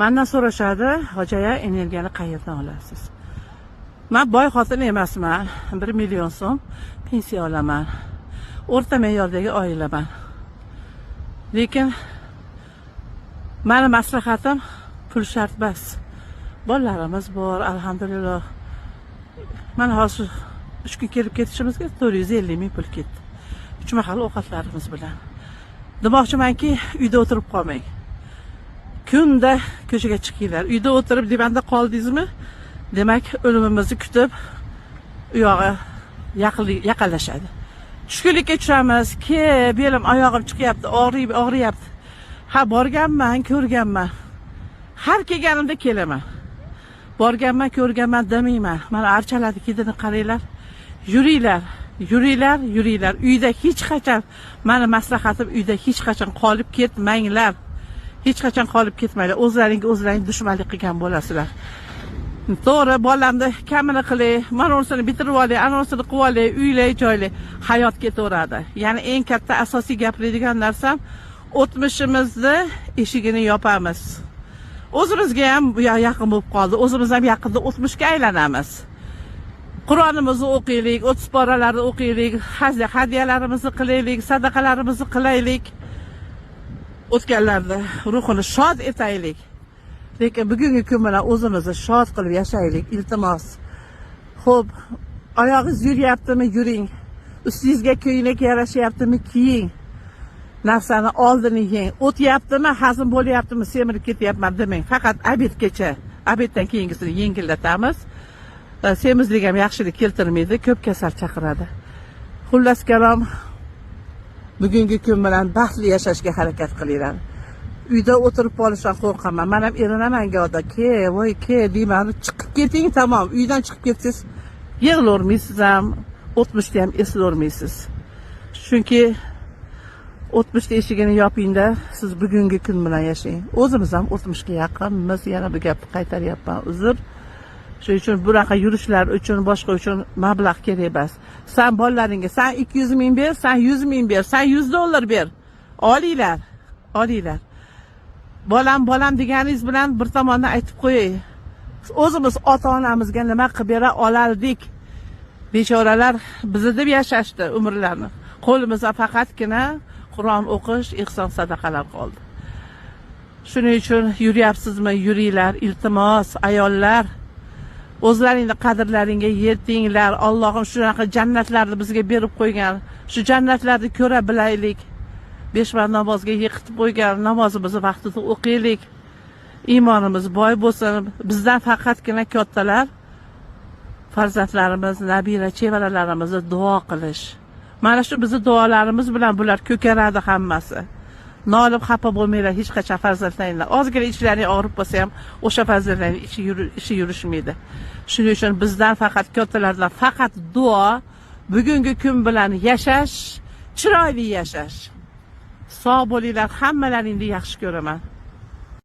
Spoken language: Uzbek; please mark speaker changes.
Speaker 1: Mandan so'rashadi: "Hoji aya, energiyani qayerdan olasiz?" Man boy xotin emasman, 1 million so'm pensiya olaman, o'rta me'yordagi oilaman. Lekin mani maslahatim, pul shart emas. Bolalarimiz bor, alhamdulillah. Mana hozir 3 kun kelib ketishimizga 450 ming pul ketdi, uch mahal ovqatlarimiz bilan. Demoqchimanki, uyda o'tirib qolmang, kunda ko'chaga chiqinglar. Uyda o'tirib, divanda qoldingizmi, demak, o'limimizni kutib, u yog'i yaqinlashadi. Tushkunlikka tushamiz. Ke, belim, oyog'im chiqyapti, og'riyapti. Ha, borganman, ko'rganman. Har kelganimda kelaman, borganman, ko'rganman demayman. Mana, archalarni hidini qaranglar. Yuringlar, yuringlar, yuringlar. Uyda hech qachon, mani maslahatim, uyda hech qachon qolib ketmanglar, hech qachon qolib ketmanglar. O'zlaringga o'zlaring dushmanlik qilgan bo'lasizlar. To'g'ri, bolamni kamini qilay, mana unisini bitirib olay, anavisini qilib olay, uylay, joylay, hayot ketaveradi. Ya'ni eng katta asosiy gapiradigan narsam, o'tmishimizni eshigini yopamiz. O'zimizga ham yaqin bo'lib qoldi, o'zimiz ham yaqinda o'tmishga aylanamiz. Qur'onimizni o'qiylik, 30 poralarni o'qiylik, hadyalarimizni qilaylik, sadaqalarimizni qilaylik, o'tganlarni ruhini shod etaylik, lekin bugungi kun bilan o'zimizni shod qilib yashaylik, iltimos. Xo'p, oyog'ingiz yuryaptimi, yuring. Ustingizga ko'ylak yarashyaptimi, kiying. Narsani oldini yeng. O'tyaptimi, hazm bo'lyaptimi, semirib ketyapman demang. Faqat обед gacha, обед dan keyingisini yengillatamiz. Semizlik ham yaxshilik keltirmaydi, ko'p kasal chaqiradi. Xullas kalom, bugungi kun bilan baxtli yashashga harakat qilinglar. Uyda o'tirib qolishdan qo'rqaman. Man ham erinaman gohda, ke, voy, ke deyman. Chiqib keting, tamom. Uydan chiqib ketsangiz, yig'lavermaysiz ham, o'tmishni ham eslormaysiz, chunki o'tmishni eshigini yopingda, siz bugungi kun bilan yashang. O'zimiz ham o'tmishga yaqinmiz, yana bu gapni qaytaryapman, uzr. Shuning uchun bunaqa yurishlar uchun, boshqa uchun mablag' kerak emas. San bolalaringga san 200 ming ber, san 100 ming ber, san 100 dollar ber, olinglar, olinglar. Bolam, bolam deganingiz bilan bir tomondan aytib qo'yay, o'zimiz ota onamizga nima qilib bera olardik? Bechoralar bizni deb yashashdi umrlarini. Qo'limizda faqatgina Qur'on o'qish, ehson, sadaqalar qoldi. Shuning uchun yuryapsizmi, yuringlar, iltimos. Ayollar, o'zlaringni qadrlaringga yetinglar. Allohim shunaqa jannatlarni bizga berib qo'ygan, shu jannatlarni ko'ra bilaylik. Besh vaqt namozga yiqitib qo'ygan, namozimizni vaqtida o'qiylik, iymonimiz boy bo'lsin. Bizdan faqatgina kattalar, farzandlarimiz, nabira, chevaralarimizni duo qilish. Mana shu bizni duolarimiz bilan bular ko'karadi hammasi. Nolib, xafa bo'lmanglar hech qachon farzandlaringlar. Ozgina ichlaring og'rib qolsa ham, o'sha farzandlarning ishi yurishmaydi. Shuning uchun bizdan faqat, kattalardan faqat duo, bugungi kun bilan yashash, chiroyli yashash. Sog' bo'linglar, hammalaringni yaxshi ko'raman.